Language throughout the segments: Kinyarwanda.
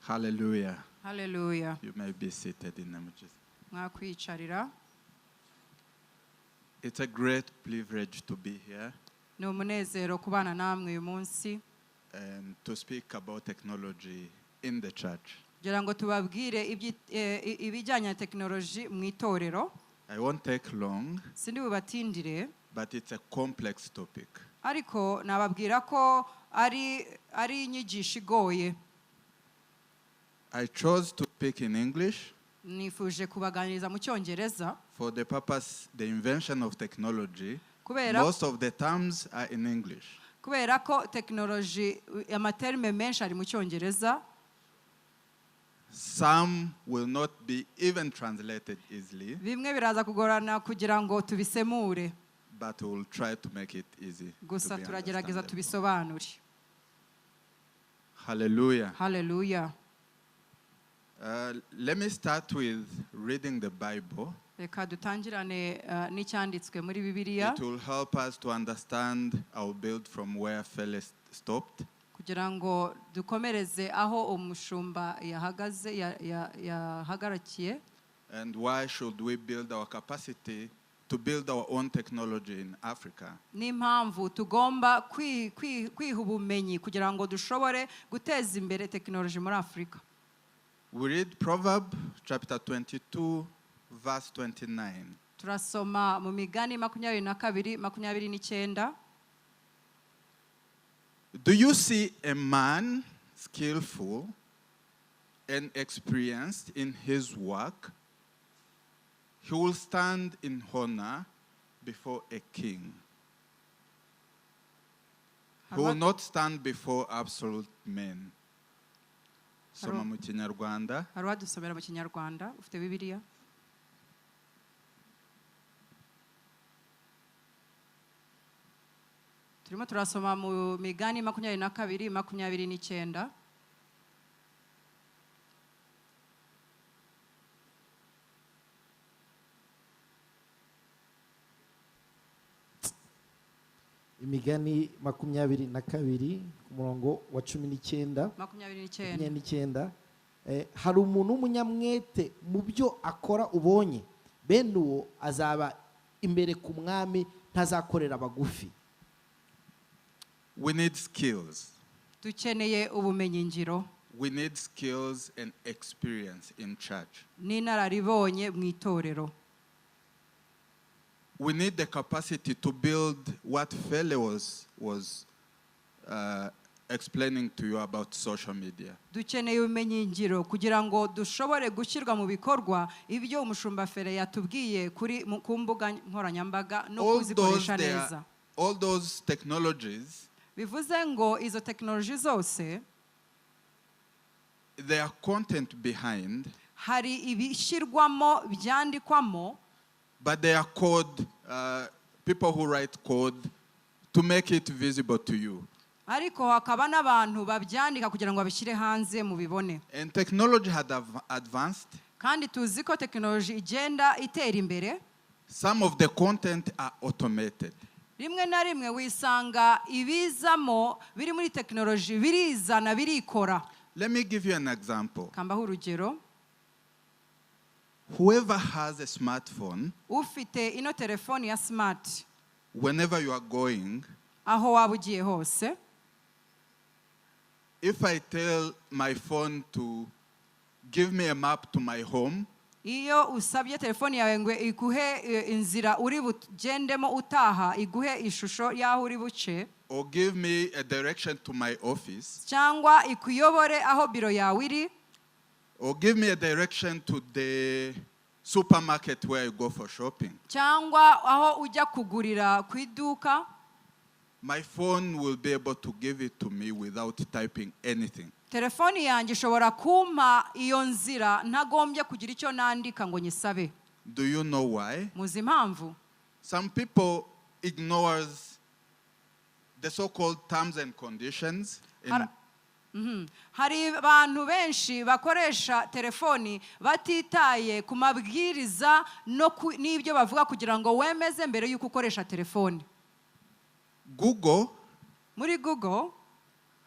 Hallelujah. Haleluya. You may be seated in the name of Jesus. Mwakwicarira. It's a great privilege to be here Ni umunezero kubana namwe uyu munsi and to speak about technology in the church. Kugira ngo tubabwire ibijyanye na tekinoloji mu itorero. I won't take long, Sindi bubatindire, but it's a complex topic. Ariko nababwira ko ari inyigisho igoye. I chose to speak in English Nifuje kubaganiriza mu Cyongereza for the purpose, the invention of technology. Kubera Most of the terms are in English. Kubera ko tekinoloji amaterme menshi ari mu Cyongereza. Some will not be even translated easily, Bimwe biraza kugorana kugira ngo tubisemure. But we'll try to make it easy to Gusa be turagerageza understandable. Tubisobanure. Hallelujah. Haleluya. Let me start with reading the Bible. Reka dutangirane n'icyanditswe muri Bibiliya. It will help us to understand our build from where Fele stopped. Kugira ngo dukomereze aho umushumba yahagaze yahagarakiye. And why should we build our capacity to build our own technology in Africa? N'impamvu tugomba kwiha ubumenyi kugira ngo dushobore guteza imbere tekinoloji muri Afurika. We read Proverbs chapter 22, verse 29. Turasoma mu Migani 22:29. Do you see a man skillful and experienced in his work? He will stand in honor before a king. He will not stand before absolute men. Soma mu Kinyarwanda. Hari uwadusomera mu Kinyarwanda ufite Bibiliya? Turimo turasoma mu Migani 22:29. Imigani 22 ku murongo wa 19. 29. 29. Hari umuntu w'umunyamwete mu byo akora ubonye, bene uwo azaba imbere ku mwami, ntazakorera abagufi. We need skills. Dukeneye ubumenyingiro. We need skills and experience in church. N'inararibonye mu itorero. We need the capacity to build what Fele was explaining to you about social media. Dukeneye ubumenyingiro kugira ngo dushobore gushyirwa mu bikorwa ibyo umushumba Fele yatubwiye ku mbuga nkoranyambaga no All kuzikoresha neza. Those technologies, Bivuze ngo izo tekinoloji zose, there are content behind, hari ibishyirwamo byandikwamo, but they are code, people who write code to make it visible to you. Ariko hakaba n'abantu babyandika kugira ngo babishyire hanze mubibone. And technology had advanced. Kandi tuzi ko tekinoloji igenda itera imbere. Some of the content are automated. Rimwe na rimwe wisanga ibizamo biri muri tekinoloji birizana birikora. Let me give you an example. Ka mbahe urugero. Whoever has a smartphone, Ufite ino telefoni ya smart, whenever you are going, aho waba ugiye hose, if I tell my phone to give me a map to my home, iyo usabye telefoni yawe ngo iguhe inzira uri bugendemo utaha, iguhe ishusho y'aho uri buce, or give me a direction to my office, cyangwa ikuyobore aho biro yawe iri, or give me a direction to the supermarket where I go for shopping, cyangwa aho ujya kugurira ku iduka, my phone will be able to give it to me without typing anything. Telefoni yanjye ishobora kumpa iyo nzira ntagombye kugira icyo nandika ngo nyisabe. Do you know why? Muzi impamvu? Some people ignores the so-called terms and conditions. In Hari abantu benshi bakoresha telefoni batitaye ku mabwiriza no n'ibyo bavuga kugira ngo wemeze mbere y'uko ukoresha telefoni. Google Muri Google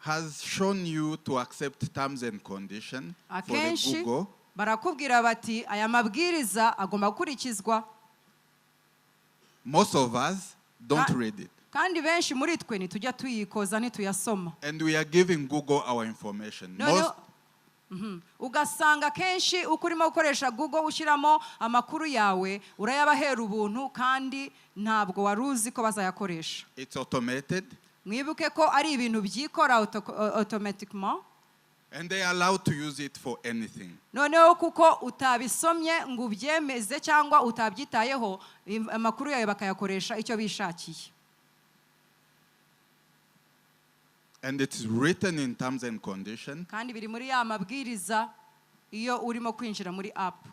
Has shown you to accept terms and conditions for the Akenshi Google. Barakubwira bati aya mabwiriza agomba gukurikizwa. Most of us don't read it. Kandi benshi muri twe ntitujya tuyikoza ntituyasoma. And we are giving Google our information. Noneho Most, Ugasanga akenshi uko urimo gukoresha Google ushyiramo amakuru yawe urayabahera ubuntu kandi ntabwo wari uzi ko bazayakoresha. It's automated, Mwibuke ko ari ibintu byikora automatiquement. And they are allowed to use it for anything. Noneho kuko utabisomye ngo ubyemeze cyangwa utabyitayeho amakuru yawe bakayakoresha icyo bishakiye. And it's written in terms and condition. Kandi biri muri ya mabwiriza iyo urimo kwinjira muri app.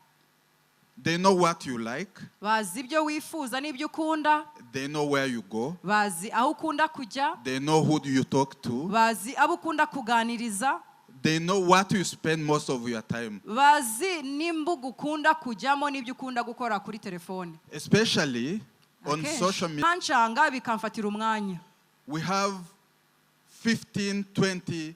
They know what you like. Bazi ibyo wifuza n'ibyo ukunda. They know where you go. Bazi aho ukunda kujya. They know who you talk to. Bazi abo ukunda kuganiriza. They know what you spend most of your time. Bazi n'imbuga ukunda kujyamo n'ibyo ukunda gukora kuri telefone. Especially on Akenshi social media. kancanga bikamfatira umwanya. We have 15, 20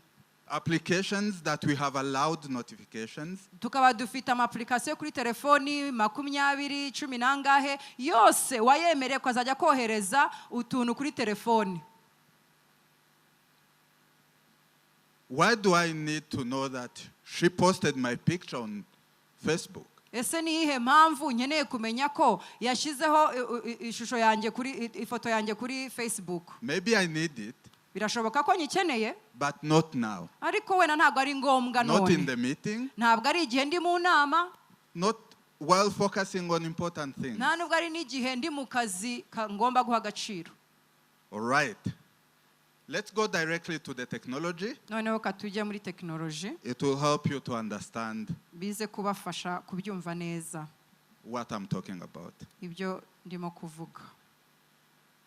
applications that we have allowed notifications. Tukaba dufite ama application kuri telefoni 20 cumi n'angahe yose wayemereye ko azajya kohereza utuntu kuri telefoni. Why do I need to know that she posted my picture on Facebook? Ese ni iyihe mpamvu nkeneye kumenya ko yashyizeho ishusho yanjye kuri ifoto yanjye kuri Facebook? Maybe I need it, Birashoboka ko nyikeneye, but not now. Ariko wenda ntabwo ari ngombwa Not in none. the meeting, Ntabwo ari igihe ndi mu nama, not while focusing on important things. Nta nubwo ari n'igihe ndi mu kazi ngomba guha agaciro. All right. Let's go directly to the technology. Noneho katujya muri tekinoloji. It will help you to understand Bize kubafasha kubyumva neza what I'm talking about. Ibyo ndimo kuvuga.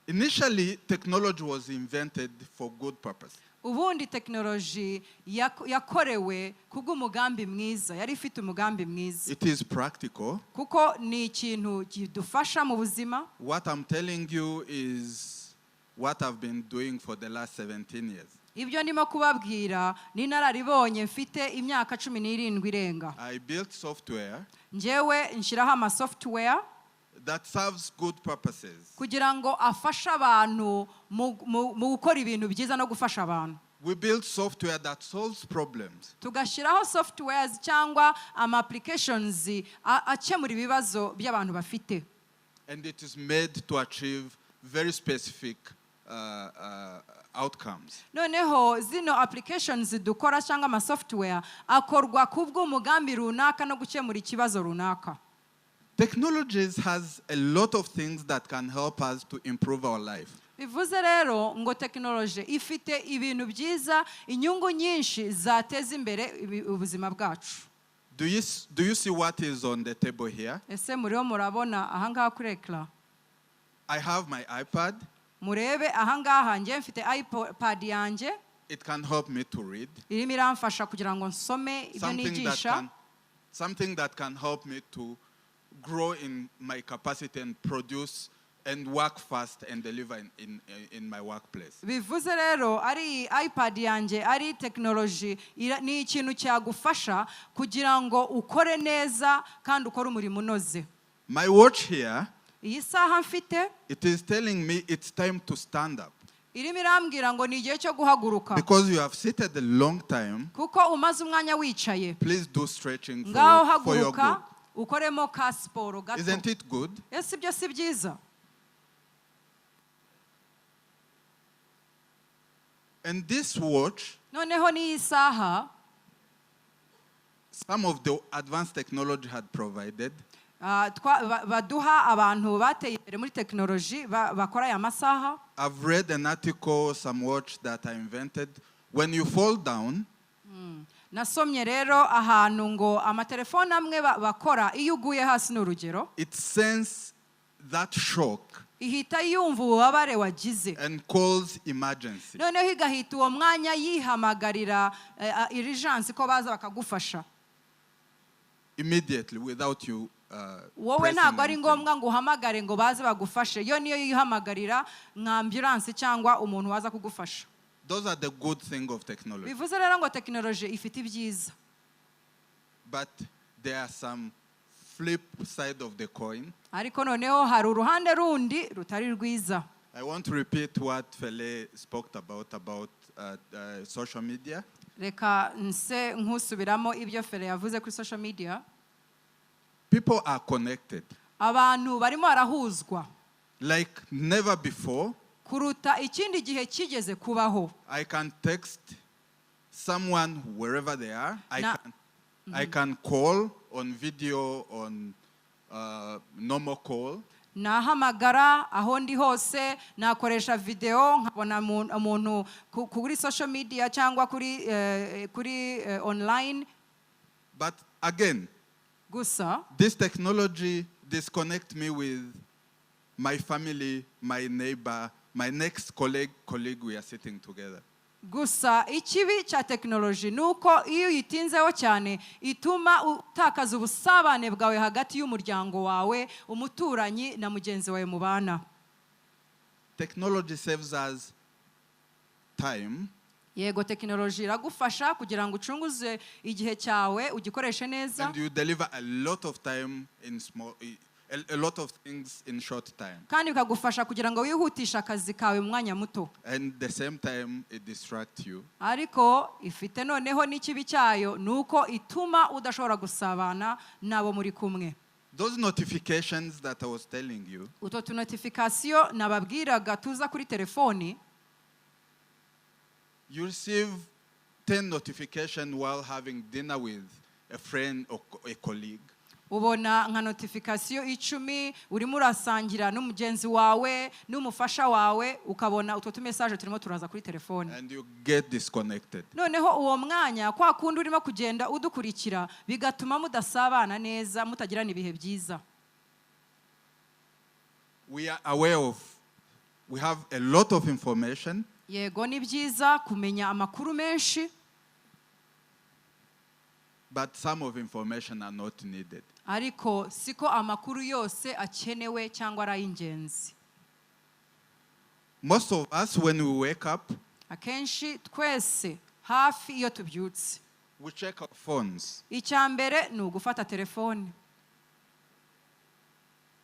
Initially, technology was invented for good purpose. Ubundi tekinoloji yakorewe kubw'umugambi mwiza yari ifite umugambi mwiza. It is practical. Kuko ni ikintu kidufasha mu buzima. What I'm telling you is what I've been doing for the last 17 years. Ibyo ndimo kubabwira ni inararibonye mfite imyaka 17 irenga. I built software Njyewe nshyiraho ama software that serves good purposes. Kugira ngo afashe abantu mu gukora ibintu byiza no gufasha abantu. We build software that solves problems. Tugashyiraho softwares cyangwa ama applications akemura ibibazo by'abantu bafite. And it is made to achieve very specific outcomes. Noneho zino applications dukora cyangwa ama software akorwa kubw'umugambi runaka no gukemura ikibazo runaka. Technologies has a lot of things that can help us to improve our life. Bivuze rero ngo tekinoloji ifite ibintu byiza inyungu nyinshi zateza imbere ubuzima bwacu. Do you see what is on the table here? Ese muriho murabona ahangaha kuri écran? I have my iPad. Murebe ahangaha njye mfite iPad yanjye. It can help me to read. Irimo iramfasha kugira ngo nsome ibyo Something that nigisha. Something that can help me to grow in my capacity and produce and work fast and deliver in my workplace. Bivuze rero ari iPad yanjye ari tekinoloji ni ikintu cyagufasha kugira ngo ukore neza kandi ukore umurimo unoze. My watch here, Iyi saha mfite, it is telling me it's time to stand up. Irimo irambwira ngo ni igihe cyo guhaguruka. Because you have seated a long time, Kuko umaze umwanya wicaye, please do stretching ngaho for your haguruka good. Ukoremo ka siporo gato. Isn't it good? Ese ibyo si byiza? And this watch, Noneho n'iyi saha, some of the advanced technology had provided, baduha abantu bateye imbere muri tekinoloji bakora aya masaha. I've read an article, some watch that I invented. When you fall down, Nasomye rero ahantu ngo amatelefone amwe bakora iyo uguye hasi ni urugero, it senses that shock ihita yumva ububabare wagize and calls emergency. Noneho igahita uwo mwanya yihamagarira urgence ko baza bakagufasha. Immediately without you Wowe pressing ntabwo ari anything. Ngombwa ngo uhamagare ngo baze bagufashe yo niyo yihamagarira nka ambulance cyangwa umuntu waza kugufasha. Those are the good thing of technology. Bivuze rero ngo tekinoloji ifite ibyiza. But there are some flip side of the coin. Ariko noneho hari uruhande rundi rutari rwiza. I want to repeat what Fele spoke about social media. Reka nse nkusubiramo ibyo Fere yavuze kuri social media. People are connected Abantu barimo barahuzwa like never before. Kuruta ikindi gihe kigeze kubaho. I can text someone wherever they are. I can call on video, on normal call. Nahamagara aho ndi hose, nakoresha videwo nkabona umuntu kuri social media cyangwa kuri online. But again, Gusa this technology disconnect me with my family, my neighbor, my next colleague we are sitting together. Gusa ikibi cya tekinoloji ni uko iyo uyitinzeho cyane ituma utakaza ubusabane bwawe hagati y'umuryango wawe, umuturanyi na mugenzi wawe mubana. Technology saves us time, Yego, tekinoloji iragufasha kugira ngo ucunguze igihe cyawe ugikoreshe neza. And you deliver a lot of time in small, a lot of things in short time. Kandi bikagufasha kugira ngo wihutishe akazi kawe mu mwanya muto. And the same time, it distracts you. Ariko ifite noneho n'ikibi cyayo, ni uko ituma udashobora gusabana n'abo muri kumwe. Those notifications that I was telling you, Utwo tunotification nababwiraga tuza kuri telefoni, you receive 10 notifications while having dinner with a friend or a colleague. Ubona nka notification 10 urimo urasangira n'umugenzi wawe n'umufasha wawe, ukabona utwo tumessage turimo turaza kuri telefoni. And you get disconnected. Noneho uwo mwanya kwa kundi urimo kugenda udukurikira bigatuma mudasabana neza, mutagirana ibihe byiza. We are aware of, we have a lot of information, Yego, ni byiza kumenya amakuru menshi, but some of information are not needed. Ariko siko amakuru yose akenewe cyangwa ari ay'ingenzi. Most of us, when we wake up, Akenshi twese hafi iyo tubyutse, we check our phones. Icya mbere ni ugufata telefone.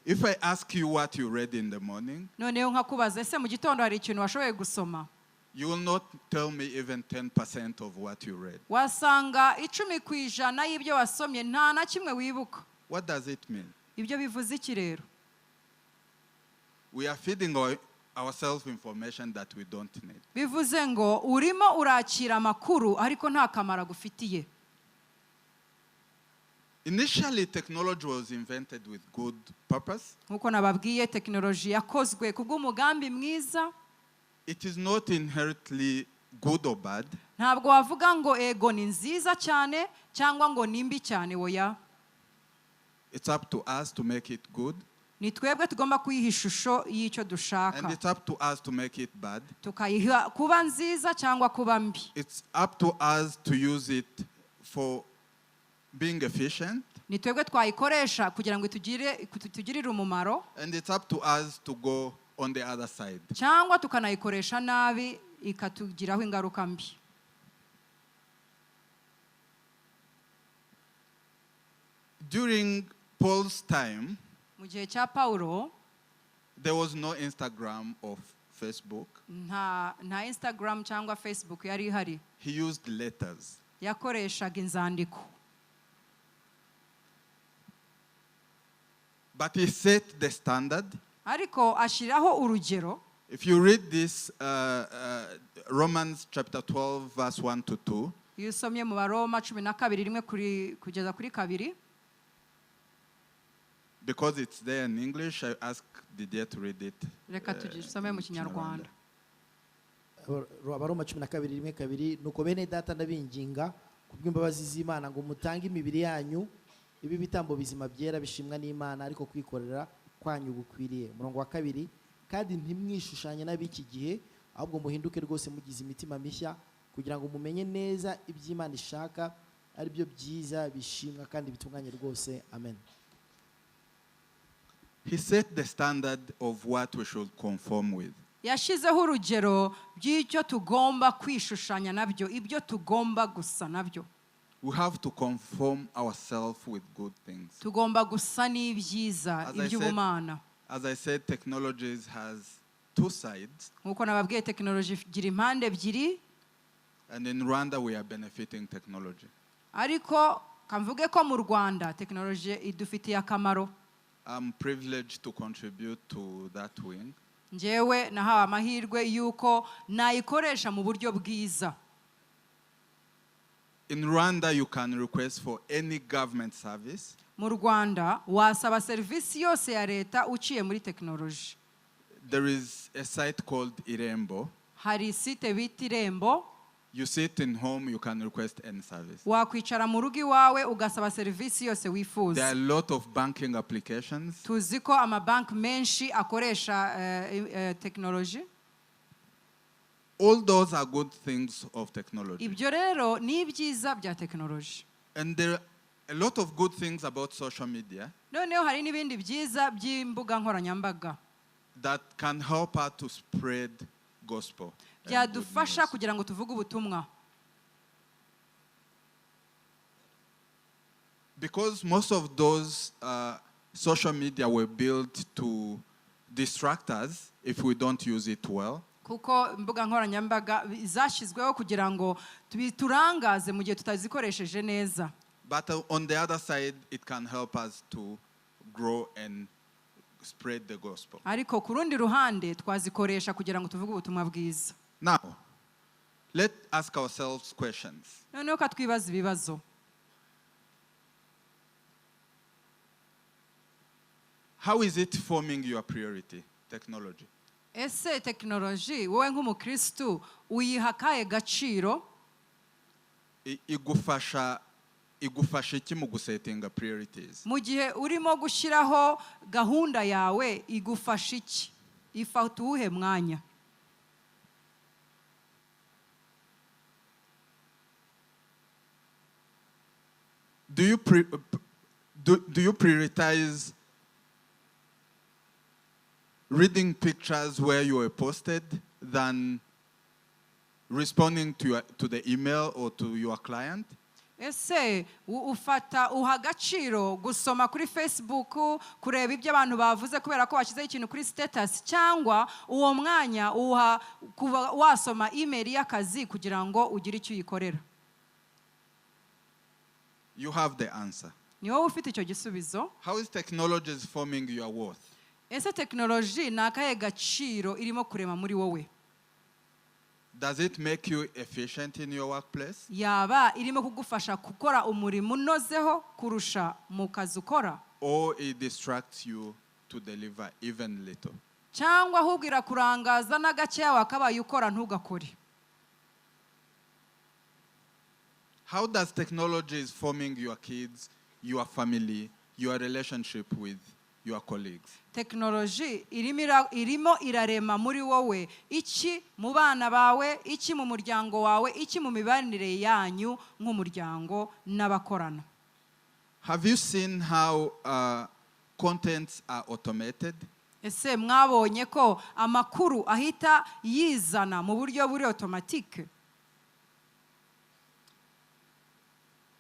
If I ask you what you read in the morning, Noneho nkakubaza, ese mu gitondo hari ikintu washoboye gusoma? You will not tell me even 10% of what you read. Wasanga 10% y'ibyo wasomye nta na kimwe wibuka. What does it mean? Ibyo bivuze iki rero? We are feeding ourselves information that we don't need. Bivuze ngo urimo urakira amakuru ariko nta kamaro agufitiye. Initially, technology was invented with good purpose. Nk'uko nababwiye, tekinoloji yakozwe ku bw'umugambi mwiza. It is not inherently good or bad. Ntabwo wavuga ngo ego ni nziza cyane cyangwa ngo ni mbi cyane, oya. It's up to us to make it good, Ni twebwe tugomba kuyiha ishusho y'icyo dushaka, and it's up to us to make it bad. Tukayiha kuba nziza cyangwa kuba mbi. It's up to us to use it for being efficient, Ni twebwe twayikoresha kugira ngo itugirire umumaro, and it's up to us to go on the other side. Cyangwa tukanayikoresha nabi ikatugiraho ingaruka mbi. During Paul's time, Mu gihe cya Pawulo, there was no Instagram or Facebook. nta Instagram cyangwa Facebook yari ihari. He used letters. Yakoreshaga inzandiko. But he set the standard. Ariko ashyiraho urugero. If you read this, Romans chapter 12, verse 1 to 2, Iyo usomye mu Baroma 12 rimwe kugeza kuri kabiri, because it's there in English, I ask Didier to read it Reka tugisome mu in Kinyarwanda. Abaroma 12 rimwe kabiri: Nuko bene data, ndabinginga kubw'imbabazi z'Imana ngo mutange imibiri yanyu ibe ibitambo bizima byera bishimwa n'Imana, ariko kwikorera kwanyu gukwiriye. Umurongo wa kabiri: Kandi ntimwishushanye n'ab'iki gihe, ahubwo muhinduke rwose mugize imitima mishya, kugira ngo mumenye neza iby'Imana ishaka, ari byo byiza bishimwa kandi bitunganye rwose. Amen. He set the standard of what we should conform with. Yashyizeho urugero by'icyo tugomba kwishushanya nabyo, ibyo tugomba gusa nabyo. We have to conform ourselves with good things. Tugomba gusa n'ibyiza, As I said, iby'ubumana. As I said, technologies has two sides, Nk'uko nababwiye, tekinoloji igira impande ebyiri. And in Rwanda we are benefiting technology. Ariko kamvuge ko mu Rwanda tekinoloji idufitiye akamaro. I'm privileged to contribute to that wing. Njyewe nahawe amahirwe y'uko nayikoresha mu buryo bwiza. In Rwanda, you can request for any government service. Mu Rwanda wasaba serivisi yose ya leta uciye muri tekinoloji. There is a site called Irembo. Hari site bita Irembo. You sit in home, you can request any service. Wakwicara mu rugo iwawe ugasaba serivisi yose There are wifuza. a lot of banking applications. Tuzi ko amabanki menshi akoresha tekinoloji. All those are good things of technology. Ibyo rero ni ibyiza bya tekinoloji. And there are a lot of good things about social media Noneho hari n'ibindi byiza by'imbuga nkoranyambaga that can help us to spread gospel and good byadufasha news. Kugira ngo tuvuge ubutumwa. Because most of those social media were built to distract us if we don't use it well. Kuko imbuga nkoranyambaga zashyizweho kugira ngo turangaze mu gihe tutazikoresheje neza. But on the other side, it can help us to grow and spread the gospel. Ariko ku rundi ruhande twazikoresha kugira ngo tuvuge ubutumwa bwiza. Now, let's ask ourselves questions. Noneho katwibaza ibibazo. How is it forming your priority, technology? Ese tekinoloji wowe nk'umukristu uyiha akahe gaciro? Igufasha iki mu gusetinga priorities? Mu gihe urimo gushyiraho gahunda yawe, igufasha iki, ifata uwuhe mwanya? Do you prioritize reading pictures where you were posted than responding to the email or to your client? Ese ufata, uha agaciro gusoma kuri Facebook, kureba ibyo abantu bavuze kubera ko washyizeho ikintu kuri status, cyangwa uwo mwanya uha kuba wasoma email y'akazi kugira ngo ugire icyo uyikorera? You have the answer. Ni wowe ufite icyo gisubizo. How is technology forming your worth? Ese tekinoloji ni akahe gaciro irimo kurema muri wowe? Does it make you efficient in your workplace? Yaba irimo kugufasha gukora umurimo unozeho kurusha mu kazi ukora? Or it distracts you to deliver even little? Cyangwa ahubwo irakurangaza n'agakeya wakabaye ukora ntugakore? How does technology is forming your kids, your family, your relationship with your colleagues? Tekinoloji irimo irarema muri wowe iki, mu bana bawe iki, mu muryango wawe iki, mu mibanire yanyu nk'umuryango n'abakorana? Have you seen how contents are automated? Ese mwabonye ko amakuru ahita yizana mu buryo buri automatique?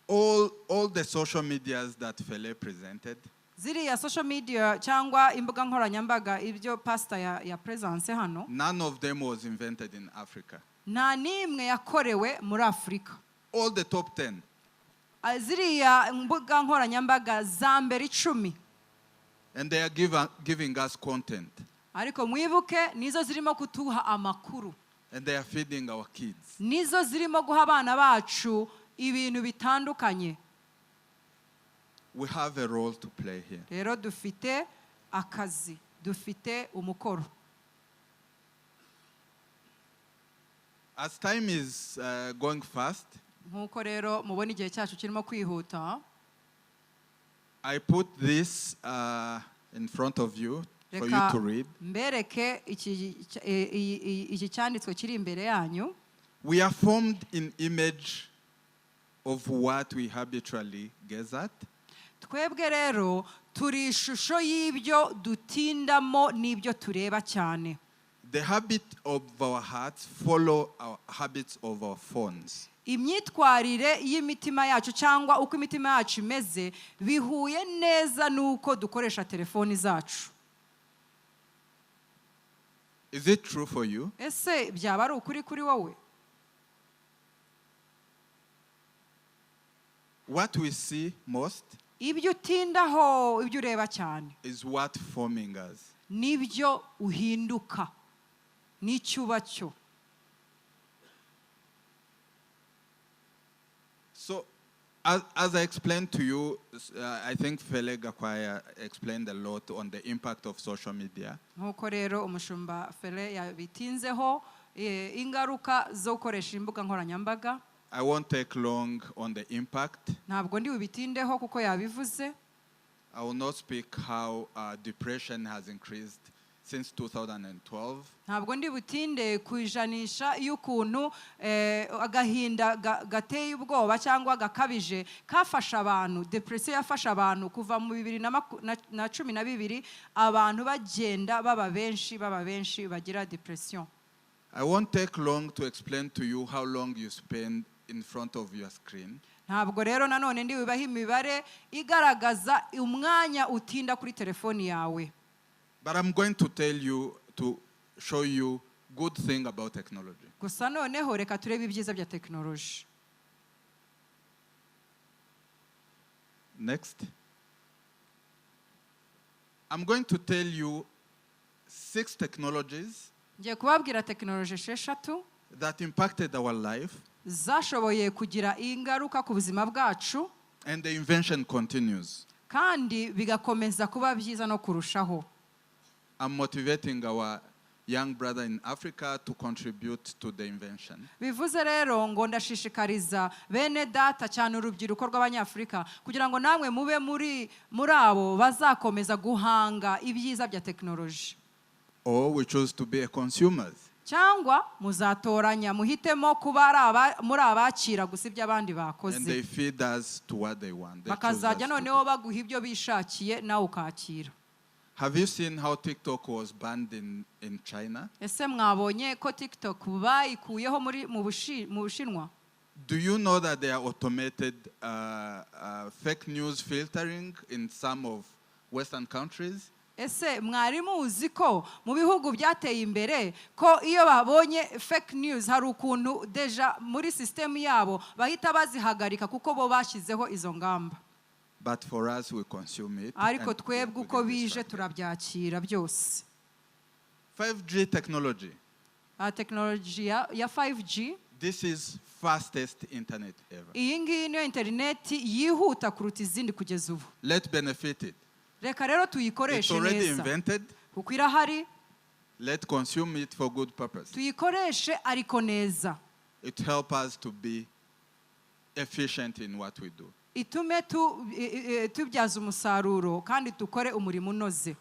All the social medias that Fele presented, Ziriya social media cyangwa imbuga nkoranyambaga, ibyo pastor ya presence hano, none of them was invented in Africa. Nta n'imwe yakorewe muri Afurika. All the top 10. Ah, ziriya mbuga nkoranyambaga za mbere 10. And they are giving us content. Ariko mwibuke nizo zirimo kutuha amakuru. And they are feeding our kids. Nizo zirimo guha abana bacu ibintu bitandukanye. We have a role to play here. Rero dufite akazi, dufite umukoro. As time is going fast, Nk'uko rero mubona igihe cyacu kirimo kwihuta, I put this in front of you for you reka to read. Mbereke iki cyanditswe kiri imbere yanyu. We are formed in image of what we habitually gaze at. Twebwe rero turi ishusho y'ibyo dutindamo n'ibyo tureba cyane. The habit of our hearts follow our habits of our phones. Imyitwarire y'imitima yacu cyangwa uko imitima yacu imeze bihuye neza n'uko dukoresha telefoni zacu. Is it true for you? Ese byaba ari ukuri kuri wowe? What we see most Ibyo utindaho, ibyo ureba cyane is what forming us. Nibyo uhinduka n'icyo uba cyo. So, as I explained to you, I think Fele Gakwaya explained a lot on the impact of social media. Nk'uko rero umushumba Fele yabitinzeho ingaruka zo gukoresha imbuga nkoranyambaga. I won't take long on the impact. Ntabwo ndi bubitindeho kuko yabivuze. I will not speak how depression has increased since 2012. Ntabwo ndi butinde ku ijanisha y'ukuntu agahinda gateye ubwoba cyangwa gakabije kafasha abantu, depression yafashe abantu kuva mu 2012, abantu bagenda baba benshi, baba benshi bagira depression. I won't take long to explain to you how long you spend in front of your screen. Ntabwo rero nanone ndi bubahe imibare igaragaza umwanya utinda kuri telefoni yawe. But I'm going to tell you, to show you good thing about technology. Gusa noneho reka turebe ibyiza bya tekinoloji. Next. I'm going to tell you 6 technologies Ngiye kubabwira tekinoloji esheshatu that impacted our life, zashoboye kugira ingaruka ku buzima bwacu, and the invention continues. Kandi bigakomeza kuba byiza no kurushaho. I'm motivating our young brother in Africa to contribute to the invention. Bivuze rero ngo ndashishikariza bene data, cyane urubyiruko rw'Abanyafurika, kugira ngo namwe mube muri abo bazakomeza guhanga ibyiza bya tekinoloji. Or we choose to be a consumers. Cyangwa muzatoranya muhitemo kuba ari muri abakira gusa ibyo abandi bakoze. And they feed us to what they want. They choose Bakazajya us to noneho do. Baguha ibyo bishakiye nawe ukakira. Have you seen how TikTok was banned in China? Ese mwabonye ko TikTok bayikuyeho muri mu Bushinwa? Do you know that there are automated fake news filtering in some of Western countries? Ese mwari muzi ko mu bihugu byateye imbere ko iyo babonye fake news hari ukuntu déjà muri sisitemu yabo bahita bazihagarika kuko bo bashyizeho izo ngamba? But for us, we consume it Ariko and twebwe we uko get bije distracted. Turabyakira byose. 5G technology. Tekinoloji ya 5G. This is fastest internet ever. Iyi ngiyi niyo interineti yihuta kuruta izindi kugeza ubu. Let's benefit it. Reka rero It's tuyikoreshe already neza invented. Kuko irahari. Let's consume it for good purpose. Tuyikoreshe ariko neza. It helps us to be efficient in what we do. Itume tubyaza umusaruro kandi dukore umurimo unoze.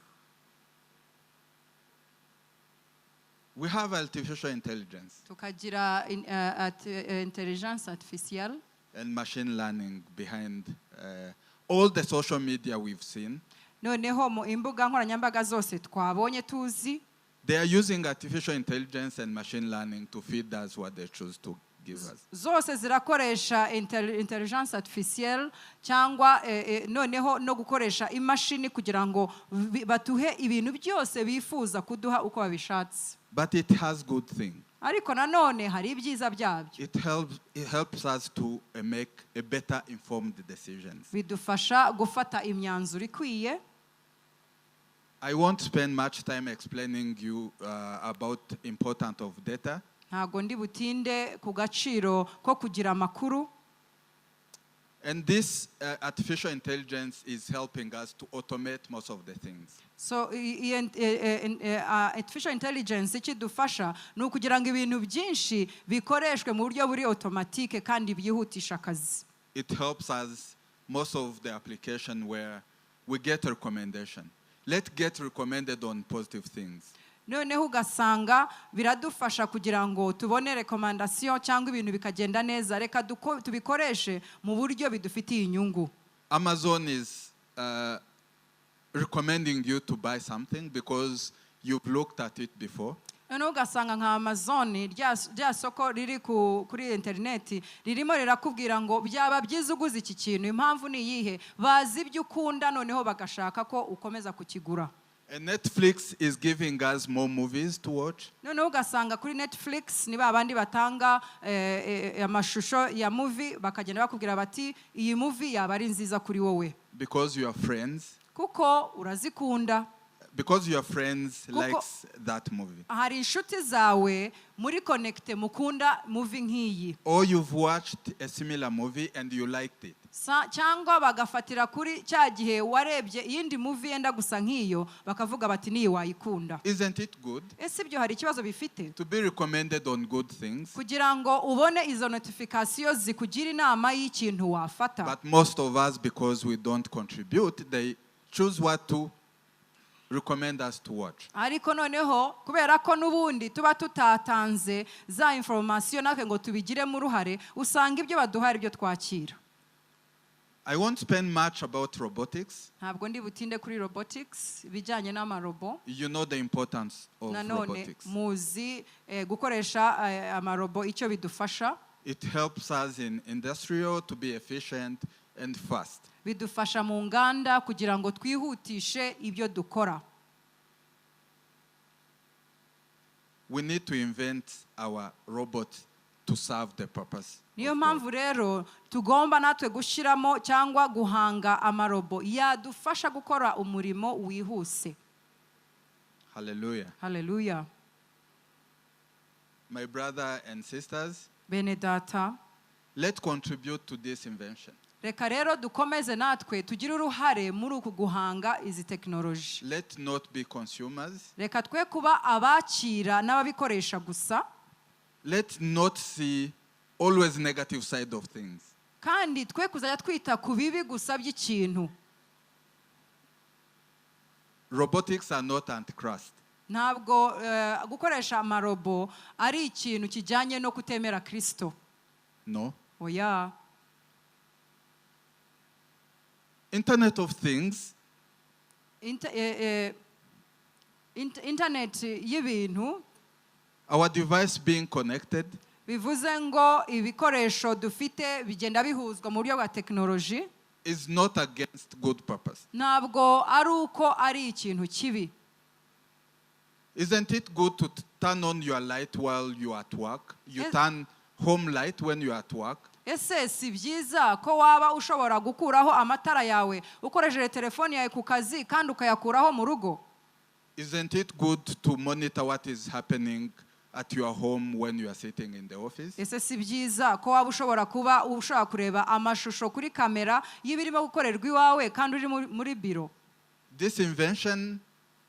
We have artificial intelligence Tukagira intelligence artificielle and machine learning behind all the social media we've seen. Noneho mu imbuga nkoranyambaga zose twabonye tuzi. They are using artificial intelligence and machine learning to feed us what they choose to give us. Zose zirakoresha intelligence artificielle cyangwa noneho no gukoresha imashini kugira ngo batuhe ibintu byose bifuza kuduha uko babishatse. But it has good thing. Ariko nanone hari ibyiza byabyo. It helps us to make a better informed decisions. Bidufasha gufata imyanzuro ikwiye. I won't spend much time explaining you about importance of data. Ntabwo ndi butinde ku gaciro ko kugira amakuru. And this artificial intelligence is helping us to automate most of the things. So artificial intelligence ikidufasha ni ukugira ngo ibintu byinshi bikoreshwe mu buryo buri automatique kandi byihutisha akazi. It helps us most of the application where we get a recommendation. Let's get recommended on positive things. Noneho ugasanga biradufasha kugira ngo tubone recommandation cyangwa ibintu bikagenda neza. Reka tubikoreshe mu buryo bidufitiye inyungu. Amazon is recommending you to buy something because you've looked at it before. Noneho ugasanga nka Amazon, rya soko riri kuri interineti, ririmo rirakubwira ngo byaba byiza uguze iki kintu. Impamvu ni iyihe? Bazi ibyo ukunda, noneho bagashaka ko ukomeza kukigura. And Netflix is giving us more movies to watch. Noneho ugasanga kuri Netflix ni ba bandi batanga amashusho ya movie, bakagenda bakubwira bati iyi movie yaba ari nziza kuri wowe. Because your friends, Kuko urazikunda. Because your friends Kuko- likes that movie. Hari inshuti zawe muri connecté mukunda movie nk'iyi. Or you've watched a similar movie and you liked it. Cyangwa bagafatira kuri cya gihe warebye iyindi movie yenda gusa nk'iyo, bakavuga bati n'iyi wayikunda. Isn't it good Ese ibyo hari ikibazo bifite? To be recommended on good things? Kugira ngo ubone izo notification zikugira inama y'ikintu wafata. But most of us, because we don't contribute, they choose what to recommend us to watch. Ariko noneho kubera ko n'ubundi tuba tutatanze za information natwe ngo tubigiremo uruhare, usanga ibyo baduha ari byo twakira. I won't spend much about robotics. Ntabwo ndi butinde kuri robotics, ibijyanye n'amarobo. You know the importance of Nanone robotics. muzi gukoresha amarobo icyo bidufasha. It helps us in industrial to be efficient and fast. Bidufasha mu nganda kugira ngo twihutishe ibyo dukora. We need to invent our robot to serve the purpose Niyo of God. mpamvu rero tugomba natwe gushyiramo cyangwa guhanga amarobo yadufasha gukora umurimo wihuse. Hallelujah. Haleluya. My brother and sisters, Bene data, let's contribute to this invention. Reka rero dukomeze natwe tugire uruhare muri uku guhanga izi tekinoloji. Let not be consumers. Reka twe kuba abakira n'ababikoresha gusa. Let not see always negative side of things. Kandi twe kuzajya twita ku bibi gusa by'ikintu. Robotics are not antichrist. Ntabwo gukoresha amarobo ari ikintu kijyanye no kutemera Kirisito. No. Oya. Internet of Things Internet y'ibintu, our device being connected, bivuze ngo ibikoresho dufite bigenda bihuzwa mu buryo bwa tekinoloji, is not against good purpose. Ntabwo ari uko ari ikintu kibi. Isn't it good to turn on your light while you are at work? You Yes. turn home light when you are at work. Ese si byiza ko waba ushobora gukuraho amatara yawe ukoresheje telefoni yawe ku kazi kandi ukayakuraho mu rugo? Isn't it good to monitor what is happening at your home when you are sitting in the office? Ese si byiza ko waba ushobora kuba ushobora kureba amashusho kuri kamera y'ibirimo gukorerwa iwawe kandi uri muri biro? This invention,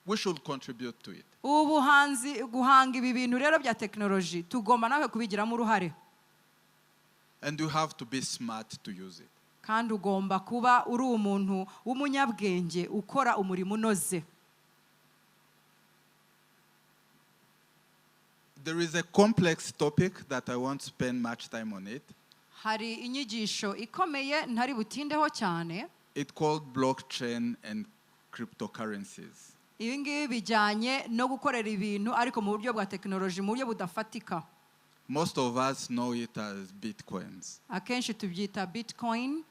we should contribute to it. Ubu buhanzi, guhanga ibi bintu rero bya tekinoloji, tugomba nawe kubigiramo uruhare. And you have to be smart to use it. Kandi ugomba kuba uri umuntu w'umunyabwenge ukora umurimo unoze. There is a complex topic that I won't spend much time on it. Hari inyigisho ikomeye ntari butindeho cyane. It's called blockchain and cryptocurrencies. Ibi ngibi bijyanye no gukorera ibintu ariko mu buryo bwa tekinoloji, mu buryo budafatika. Most of us know it as bitcoins. Akenshi tubyita bitcoin.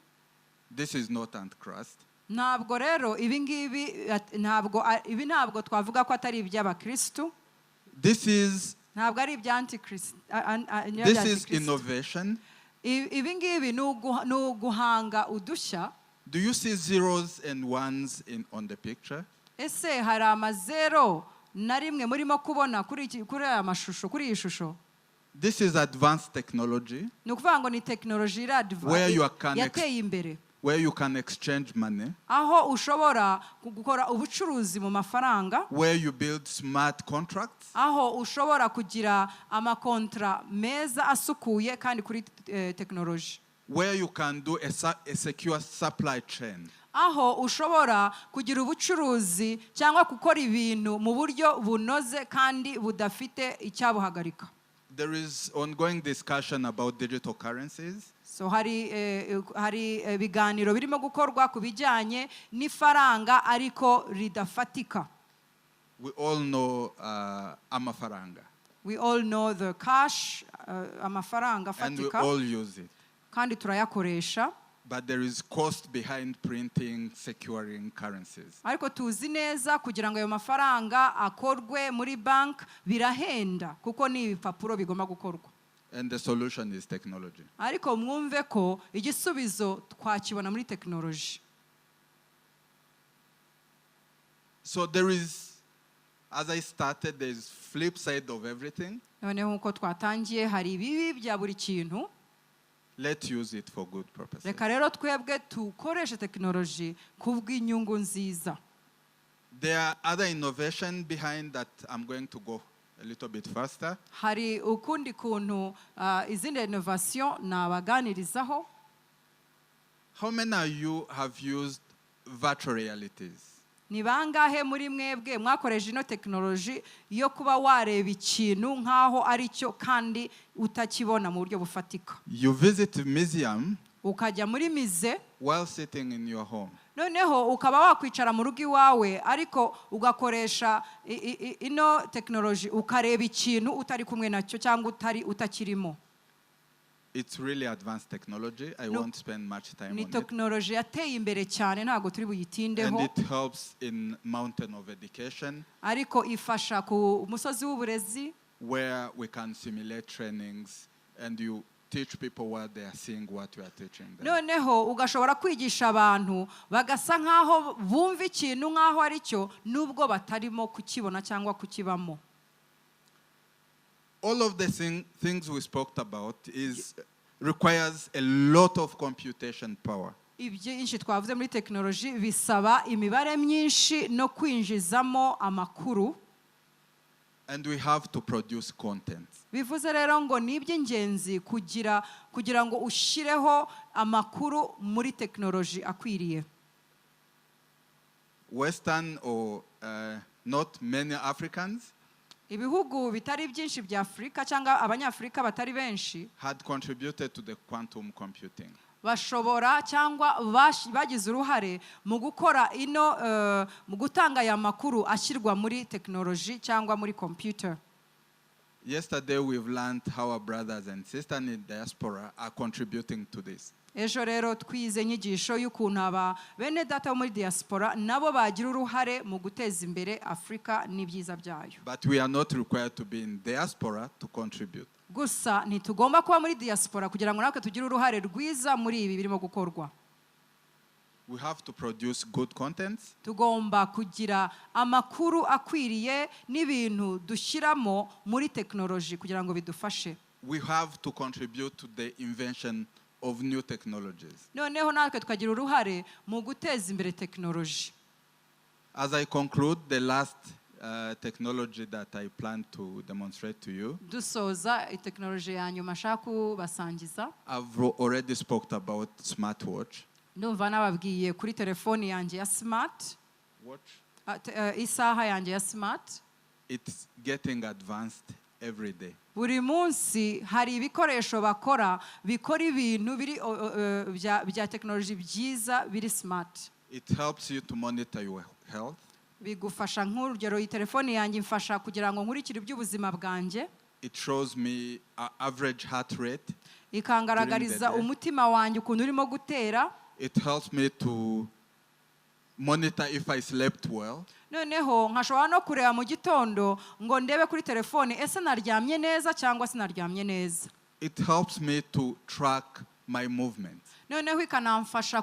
This is not Antichrist. Ntabwo rero ibi ngibi ntabwo ibi ntabwo twavuga ko atari iby'abakristu. This is Ntabwo ari ibya antichrist. This is innovation. Ibi ngibi ni uguhanga udushya. Do you see zeros and ones on the picture? Ese hari amazero na rimwe murimo kubona kuri aya mashusho, kuri iyi shusho? This is advanced technology Ni ukuvuga ngo ni tekinoloji where you can yateye imbere, where you can exchange money, aho ushobora gukora ubucuruzi mu mafaranga, where you build smart contracts, aho ushobora kugira amakontra meza asukuye kandi kuri tekinoloji, where you can do a secure supply chain. Aho ushobora kugira ubucuruzi cyangwa gukora ibintu mu buryo bunoze kandi budafite icyabuhagarika. There is ongoing discussion about digital currencies. So hari ibiganiro birimo gukorwa ku bijyanye n'ifaranga ariko ridafatika. We all know amafaranga, We all know the cash, amafaranga and we afatika, all use it. kandi turayakoresha. But there is cost behind printing, securing currencies. Ariko tuzi neza kugira ngo ayo mafaranga akorwe muri banki birahenda, kuko ni ibipapuro bigomba gukorwa. And the solution is technology. Ariko mwumve ko igisubizo twakibona muri tekinoloji. So there is, as I started, there is flip side of everything. Noneho nk'uko twatangiye, hari ibibi bya buri kintu. Let's use it for good purposes. Reka rero twebwe tukoreshe tekinoloji ku bw'inyungu nziza. There are other innovation behind that. I'm going to go a little bit faster. Hari ukundi kuntu izindi innovation nabaganirizaho. How many of you have used virtual realities? Ni bangahe muri mwebwe mwakoresha ino tekinoloji yo kuba wareba ikintu nk'aho ari cyo kandi utakibona mu buryo bufatika? You visit a museum Ukajya muri musée while sitting in your home. Noneho ukaba wakwicara mu rugo iwawe, ariko ugakoresha ino tekinoloji ukareba ikintu utari kumwe nacyo cyangwa utari utakirimo. It's really advanced technology. I No. won't spend much time Ni on it. tekinoloji yateye imbere cyane, ntabwo turi buyitindeho. And it helps in mountain of education, Ariko ifasha ku musozi w'uburezi, where we can simulate trainings and you teach people what they are seeing, what you are teaching them. Noneho ugashobora kwigisha abantu bagasa nk'aho bumva ikintu nk'aho ari cyo, nubwo batarimo kukibona cyangwa kukibamo. All of the things we spoke about is requires a lot of computation power. Ibyinshi twavuze muri tekinoloji bisaba imibare myinshi no kwinjizamo amakuru. And we have to produce content. Bivuze rero ngo ni iby'ingenzi kugira ngo ushyireho amakuru muri tekinoloji akwiriye. Western or not many Africans Ibihugu bitari byinshi bya Afurika cyangwa Abanyafurika batari benshi had contributed to the quantum computing. Bashobora cyangwa bagize uruhare mu gukora ino mu gutanga aya makuru ashyirwa muri tekinoloji cyangwa muri computer. Yesterday, we've learned how our brothers and sisters in diaspora are contributing to this. Ejo rero twize inyigisho y'ukuntu aba bene data bo muri diaspora nabo bagira uruhare mu guteza imbere Afurika n'ibyiza byayo. But we are not required to be in diaspora to contribute. Gusa ntitugomba kuba muri diaspora kugira ngo natwe tugire uruhare rwiza muri ibi birimo gukorwa. We have to produce good contents. Tugomba kugira amakuru akwiriye n'ibintu dushyiramo muri tekinoloji kugira ngo bidufashe. We have to contribute to the invention of new technologies. Noneho natwe tukagira uruhare mu guteza imbere tekinoloji. As I conclude, the last technology that I plan to demonstrate to you, Dusoza, tekinoloji ya nyuma nshaka kubasangiza, I've already spoke about smartwatch. Ndumva nababwiye kuri telefoni yanjye ya smart. Watch. Isaha yanjye ya smart. It's getting advanced every day. Buri munsi hari ibikoresho bakora bikora ibintu biri bya tekinoloji byiza biri smart. It helps you to monitor your health. Bigufasha, nk'urugero iyi telefoni yanjye imfasha kugira ngo nkurikire iby'ubuzima bwanjye. It shows me average heart rate. Ikangaragariza During the day. umutima wanjye ukuntu urimo gutera. It helps me to monitor if I slept well. Noneho nkashobora no kureba mu gitondo ngo ndebe kuri telefone ese naryamye neza cyangwa sinaryamye neza. It helps me to track my movements. Noneho ikanamfasha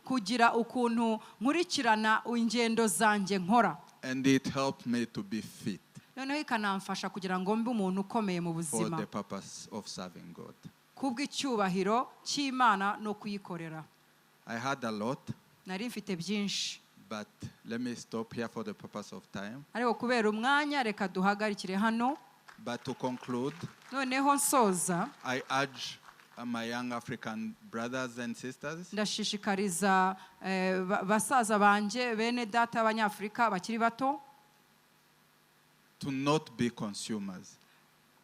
kugira ukuntu nkurikirana ingendo zanjye nkora. And it helped me to be fit Noneho ikanamfasha kugira ngo mbe umuntu ukomeye mu for buzima the purpose of serving God. kubw'icyubahiro cy'Imana no kuyikorera. I had a lot, Nari mfite byinshi, but let me stop here for the purpose of time. ariko kubera umwanya reka duhagarikire hano. But to conclude, Noneho nsoza, I urge my young African brothers and sisters ndashishikariza basaza banjye, bene data b'Abanyafurika bakiri bato, to not be consumers.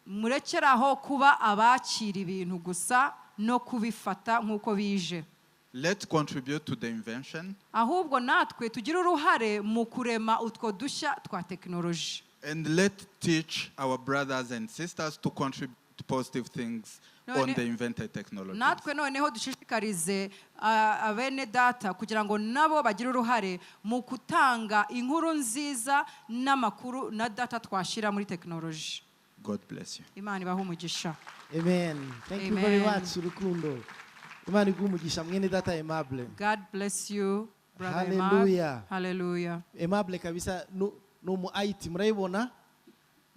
Murekeraho kuba abakira ibintu gusa no kubifata nk'uko bije. Let's contribute to the invention Ahubwo natwe tugire uruhare mu kurema utwo dushya twa tekinoloji. And let's teach our brothers and sisters to contribute positive things on the invented technologies. Natwe noneho dushishikarize abene data kugira ngo nabo bagire uruhare mu gutanga inkuru nziza n'amakuru na data twashyira muri tekinoloji. God bless you. Imana ibahe umugisha. Amen. Thank you very Amen. much, Rukundo. Imana iguhe umugisha, mwene data Aimable. God bless you, brother Aimable. Hallelujah. Hallelujah. Aimable kabisa ni umu IT, murayibona.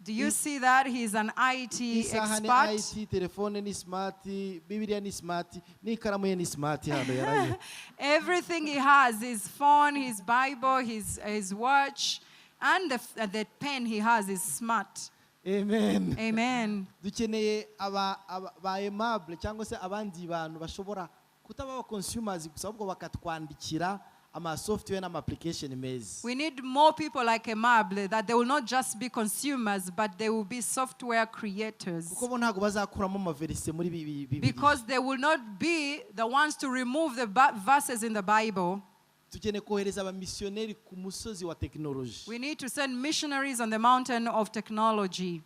Do you see that he's an IT Isaha ni expert? IT, telefone ni smart, Bibiliya ni smart, n'ikaramu ye ni smart hano yaraye. Everything he has, his phone, his Bible, his watch, and the pen he has is smart. Amen. Amen. Dukeneye aba ba Aimable cyangwa se abandi bantu bashobora kutaba aba consumers gusa, ahubwo bakatwandikira ama software n'ama application meza. We need more people like Aimable, that they will not just be consumers, but they will be software creators. Kuko bo ntabwo bazakuramo amaverise muri Bibiliya. Because they will not be the ones to remove the verses in the Bible. Dukeneye kohereza abamisiyoneri ku musozi wa tekinoloji. We need to send missionaries on the mountain of technology.